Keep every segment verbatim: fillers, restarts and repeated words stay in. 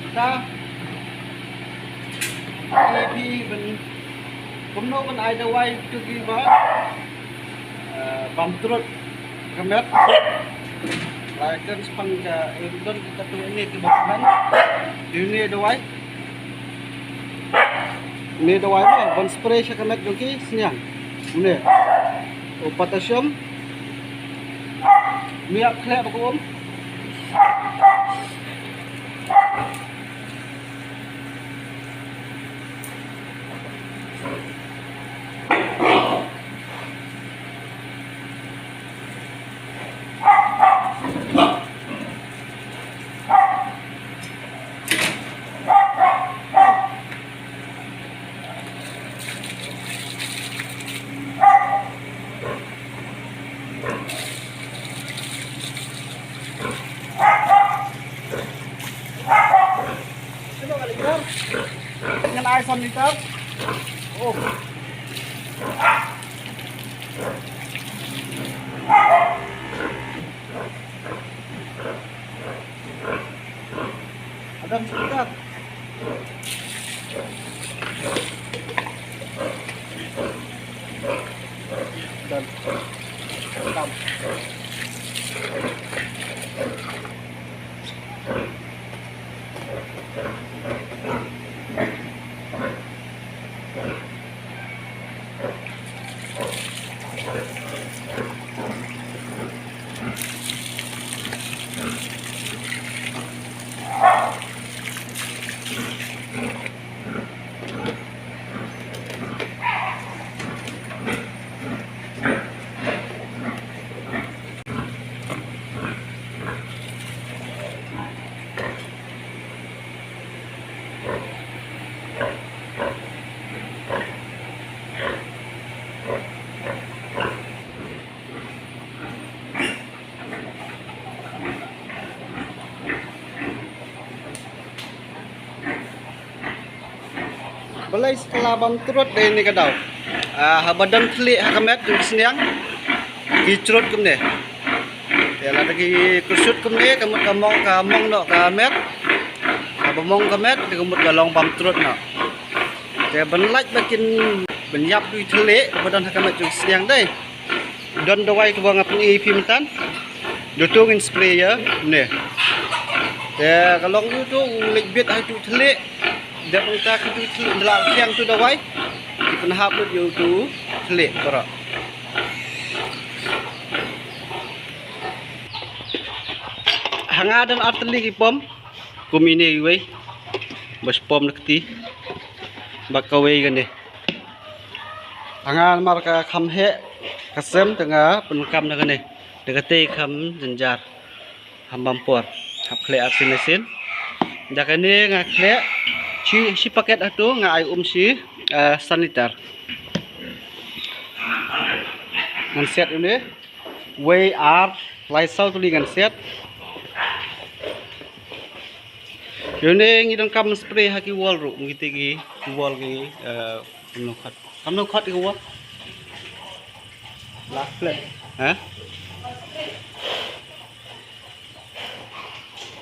Ta, i phi ban, kumno ban ai dawai kito kiba, eh, bam trut ka met. Lai kan spang ka, eh, don kito ini kiba ban. Ini dawai. Ini dawai mo, ban spray sha ka met jong ki sniang. Ini. O potassium. Miak khleh ba ka um. Ngan ai san liter. Oh. Adam sebentar. Dan. Adam. Balei sa ka la bam trut de ine ka daw. Ah, haba don thylliej ha ka met jong ki sniang, ki trut kumne. Te lada ki kyrsut kumne, ka mut ka mong, ka mong noh ka met. Haba mong ka met, te ka mut ka long bam trut noh. Te ban lait ba kin, ban ïap da i thylliej ba don ha ka met jong ki sniang de. Don dawai kaba nga pyni ïa phi mynta. Da uto ngin spray ïa ne. Te ka long uto u leit bit ha uto u thylliej. Dep nangta ha uto u thylliej, da la thiang uto u dawai, ki pynhap lut ïa uto u thylliej baroh. Ha nga don ar tylli ki pom. Kum ine iwei ba shu pom na kti bad kawei kane. Ha nga namar ka kham heh ka sem te nga pyndonkam da kane. Da katei kham jynjar, kham bam por. Hap khleh arsien arsien. Da kane nga khleh shi, shi paket hato nga ai um shi, eh, san liter. Ngan set une. Wei ar lai saw tylli ngan set. Ïa une ngi donkam spray ha ki wall ruh, ngi tei ki wall ki, eh, kamno khot. Kamno khot ki wall. Lak plek. Ha?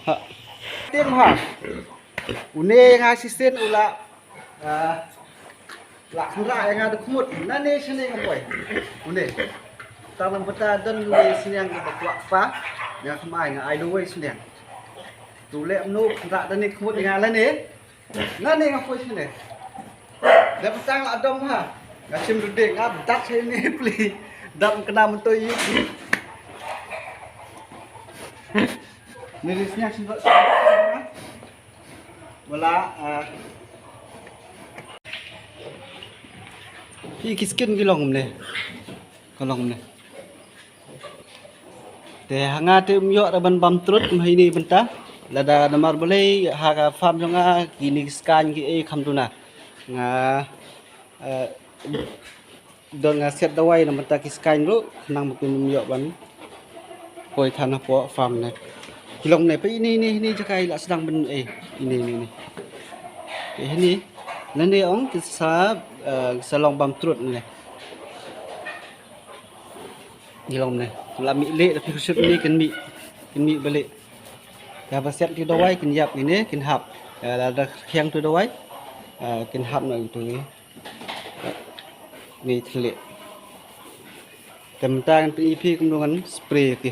Ha. Tim ha. Une nga shisien u la Ah, la kynrah ïa nga da khmut, nane shane nga poi. Une. Tang namar ba don uwei sniang kaba kwah kpa, nga khlem ai, nga ai da uwei sniang. To leh kumno, kynrah da ne khmut ïa nga lane. Nane nga poi shane. Da ba tang la dom ha. Nga shim ruh de, nga bad shane pli. Dap kena mentoi. Ni ri sniang shim. Wala, ah. Ki, ki skin ki long kumne. Ka long kumne. Te ha nga te um ïoh ra ban bam trut ha ine i bynta. Lada namar balei ha ka farm jong nga kine ki skaiñ ki ei kham duna. Nga, eh, Don nga siat dawai na bynta ki skaiñ ruh, khnang ba kin ym ïoh ban poi than hapoh farm ne. Ki long ne, peit ine, ine, ine jaka i la sdang ban, eh, ine, ine, ine. Eh, ine. Lane ong ki sa, eh, ki sa long bam trut ne. Ki long ne. La mih leh, tapi kusut ne kin mih. Kin mih ba leh. Haba siat tu dawai kin ïap ine, kin hap. Eh, lada khiang tu dawai, eh, kin hap noh ïa tu ine. Ine thylliej. Te mynta ngan pyni ïa phi kumno ngan spray ïa ki.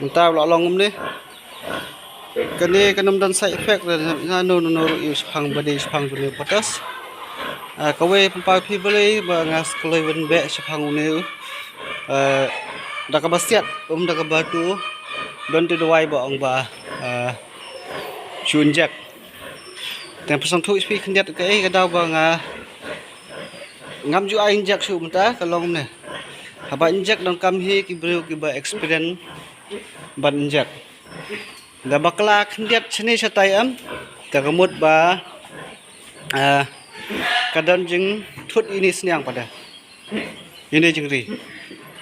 Mynta u la long kumne. Kane kan ym don side effect re, na no no no ruh ïa u shiphang ba dei shiphang jong une u potas. Ah, kawei pynpaw ïa phi balei ba nga sa kloi ban beh shiphang une u. Ah, da kaba siat, um da kaba tu. Don tu dawai ba ong ba, ah, shu inject. Te pynsngewthuh ïa phi khyndiat kaei ka daw ba nga ngam ju ai inject shuh mynta ka long ne. Haba inject donkam hi ki briew kiba experience ban inject. Da bakla khyndiat shane shatai em, te ka mut ba, ah, ka don jingthut ïa ine i sniang pat de. Ïa ine i jingri.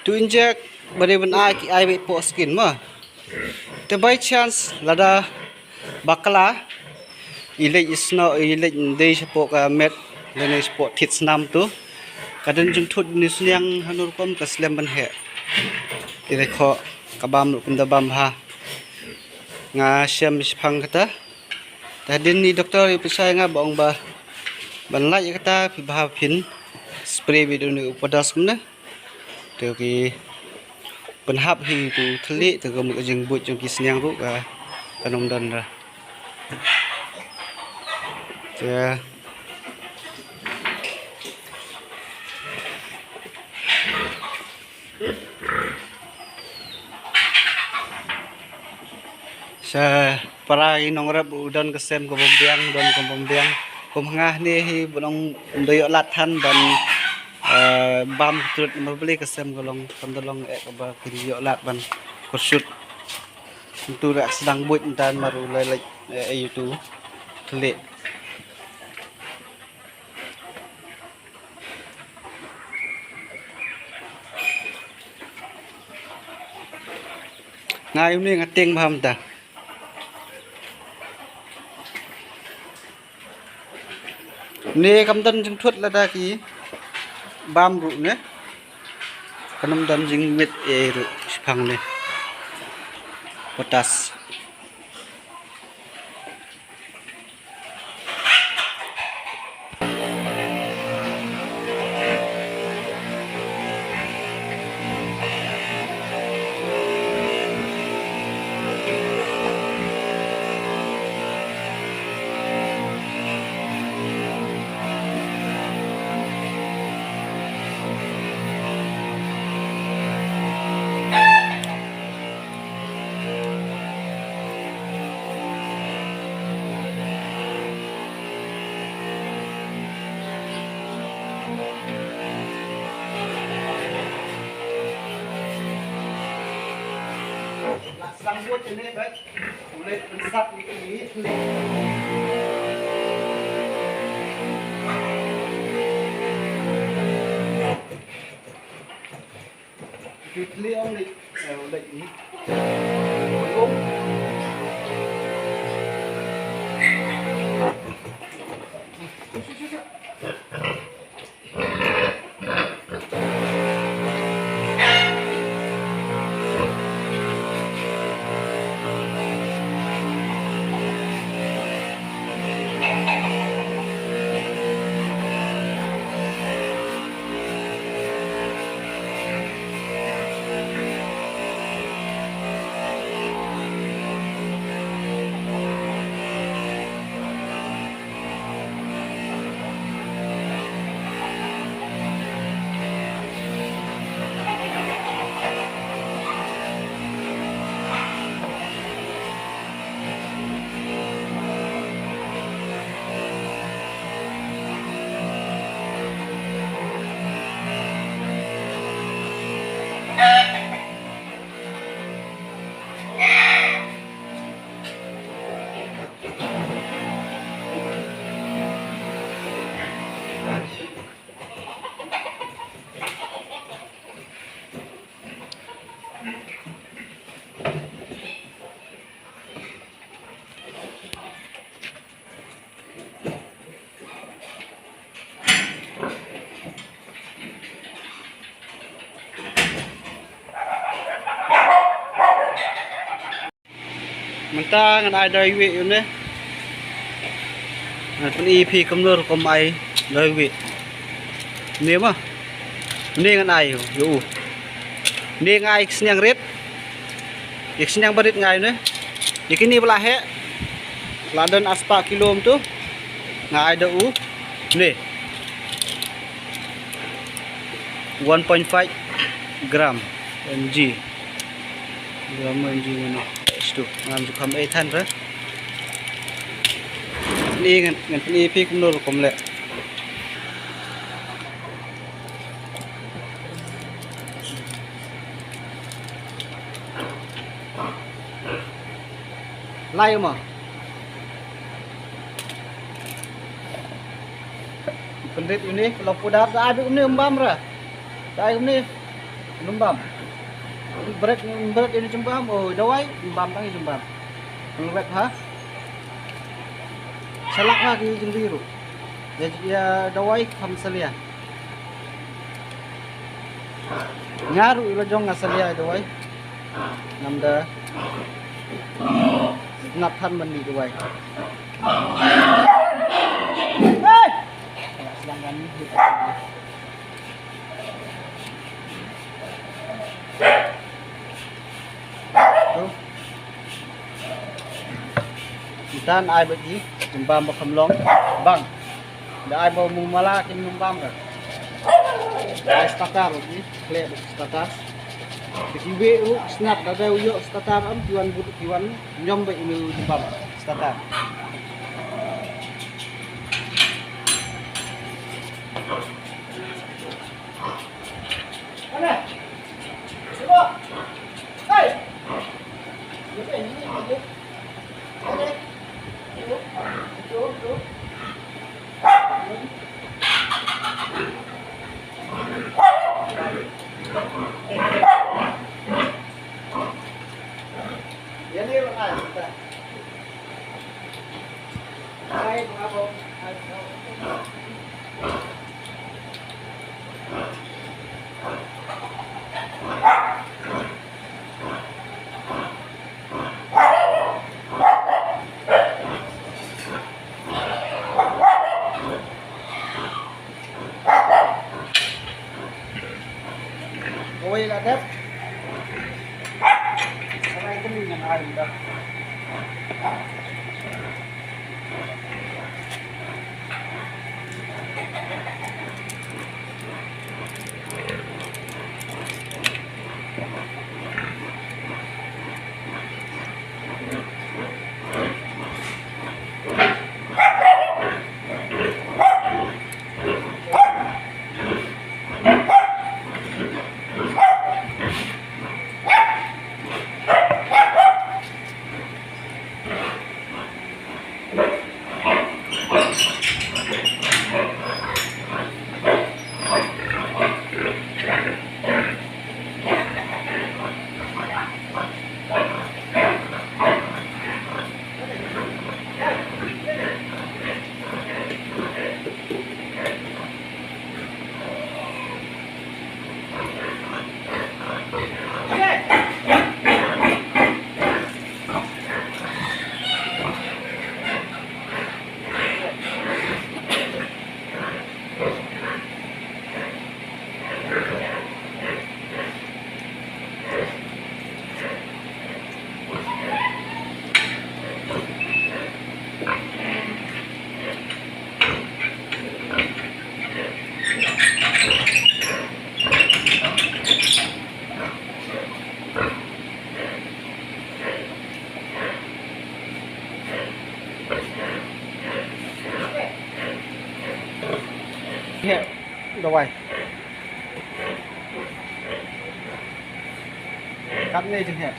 Tu inject ba dei ban ai ki ai beit poh skin mo. Te by chance lada bakla i leit i snoh, i leit ndei shapoh ka met lane shapoh thied snam tu, ka don jingthut ïa ine i sniang hano rukom ka slem ban heh. Te dei khoh ka bam ruh kumda bam bha. Nga shem shiphang kata. Te hadien i doktor i pynshai nga ba ong ba ban lait ïa kata phi bha phin spray beit da une u potas kumne. Te ki pynhap hi tu thylliej te ka mut ka jingbuit jong ki sniang ruh ka kan ym don re. Te sa para i nongrep u don ka sem ka bym biang, u don ka bym biang. Kum nga hangne hi ba long ym da ïoh lad than ban, eh, bam ka trut namar balei ka sem ka long, kam da long eh kaba kin ïoh lad ban kyrsut. Ntu da sdang buit ntan mar u lai lai, eh, eh, ïa tu thylliej. Nga ïa une nga tieng bha mynta. Une kam don jingthut lada ki bam ruh ne. Kan ym don jingmit ei ruh shiphang une. Potas. Mynta ngan ai dawai wieh ïa une. Ngan pyni ïa phi kumno rukom ai dawai wieh. Une ma. Une ngan ai ïa u. Une ngan ai sniang rit. Ïa sniang barit ngan ai une. Ïa kine ba la heh. La don ar spah kilo kumto. Ngan ai da u. Une. One point five gram M G. Gram M G ngano. Stu ngam ju kham ei than re. Ni ngan ngan pyni phi kumno rukom leh. Lai ma. Pynrit uni, kalau pudar, da ai bit uni umbam ra. Da ai uni umbam. Bret, bret uni jumbam, oh, dawai, umbam tang jumbam. Pynrit ha. Salak ha ki jingri ru. Ya, ya dawai kham salia. Nga ruh ila jong nga salia dawai. Namda nap than mandi dawai. Hey! Sedangkan Mynta ai bad i jumbam ba kham long bang. Da ai ba mumala kin jumbam ka. Ai starter bad i khleh bad starter. Ki wei u snap da dei u ïoh starter am ki wan bud ki wan ñiom ba inu jumbam starter. Kawei la dep. Kawei kawei ngan ai dah. Wai. Katne jingeh.